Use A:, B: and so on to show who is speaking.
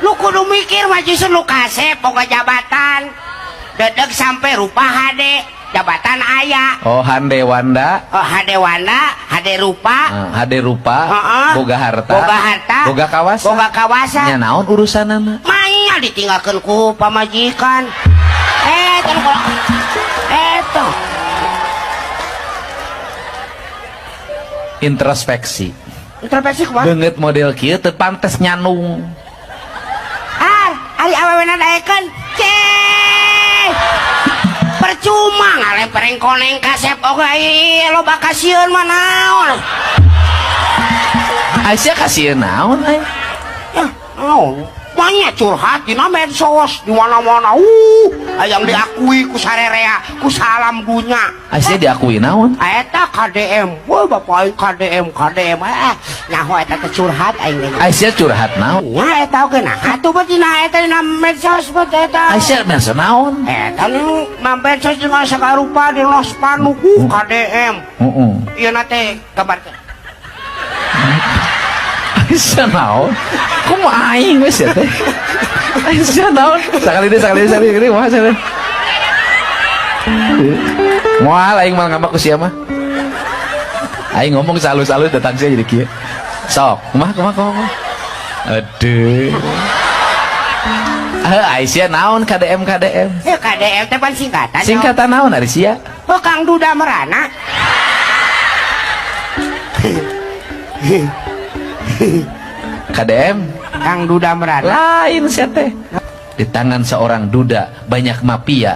A: Lu kudu mikir mah justru nu kasep boga jabatan. Dedeg sampai rupa hade, jabatan aya.
B: Oh, Hande Wanda.
A: Oh, hade wanda, hade rupa.
B: Hade rupa,
A: Heeh.
B: boga harta,
A: Boga harta,
B: boga kawasa.
A: Boga kawasa.
B: Nya naon urusanana?
A: Manya ditinggalkeun ku pamajikan. Eh, teh eta.
B: Introspeksi.
A: Introspeksi kumaha?
B: Beungeut model kieu teu pantes nyanung.
A: Ah, ari awewena daekeun. Ceh. Percuma ngalempereng koneng kasep oge ieu loba kasieun mah naon.
B: Aisyah kasieun naon ai?
A: Ya, naon? Banyak curhat dina medsos di mana-mana. Hayang diakui ku sarerea, ku salam dunya.
B: Aisyah diakui naon?
A: Eta KDM, wah bapak aing KDM, KDM, ah, nyaho eta teh curhat aing teh.
B: Aisyah curhat naon?
A: Nya eta oge nah, atuh bae dina eta dina medsos bae eta.
B: Aisyah medsos naon?
A: Eta nu na medsos dina sakarupa dina spanduk KDM.
B: Heeh.
A: Ieu na teh kabar teh.
B: Aisyah naon? Kumaha aing geus ya teh? Aisyah naon? Sakali deui, sakali deui, sakali deui, kumaha sakali. Moal aing mah ngambak ku sia mah. Aing ngomong salus-alus datang sia jadi kieu. Sok, kumaha kumaha kumaha. Aduh. Ah, Aisyah naon KDM KDM?
A: Ya KDM teh pan singkatan.
B: Singkatan naon ari sia?
A: Oh, Kang Duda Merana.
B: KDM?
A: Kang Duda Merana.
B: Lain sia teh. Di tangan seorang duda banyak mafia.